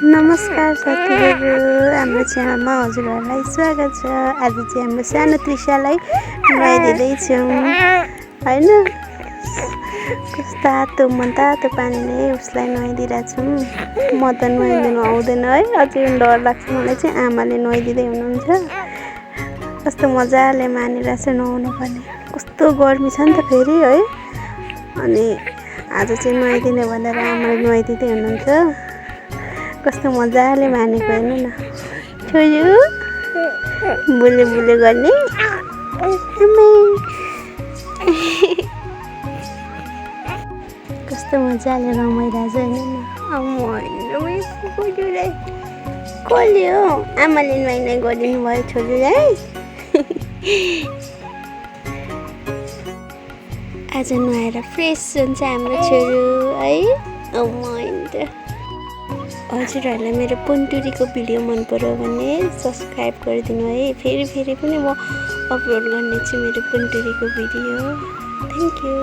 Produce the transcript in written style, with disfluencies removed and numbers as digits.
नमस्कार साथीहरू, हाम्रो च्यानलमा हजुरहरूलाई स्वागत छ। आज चाहिँ हाम्रो सानो त्रिशालाई नुहाइदिँदैछौँ होइन। कस्तो तातो तातो पानीले उसलाई नुहाइदिइरहेछौँ। म त नुहाइदिनु आउँदैन है, अझै डर लाग्छ मलाई चाहिँ। आमाले नुहाइदिँदै हुनुहुन्छ। कस्तो मजाले मानिरहेछ नुहाउनु पनि। कस्तो गर्मी छ नि त फेरि है। अनि आज चाहिँ नुहाइदिने भनेर आमाले नुहाइदिँदै हुनुहुन्छ। कस्तो मजाले मानेको हेर्नु न। छोरी बुले बुले गर्ने कस्तो मजाले रमाइरहेछ हेर्नु न। कसले हो आमाले नुहाइ गरिदिनु भयो छोरीलाई। आज नुहाएर फ्रेस हुन्छ हाम्रो छोरो है। हजुरहरूलाई मेरो पन्तुरीको भिडियो मन पर्यो भने सब्सक्राइब गरिदिनु है। फेरि पनि म अपलोड गर्ने छु मेरो पन्तुरीको भिडियो। Thank you.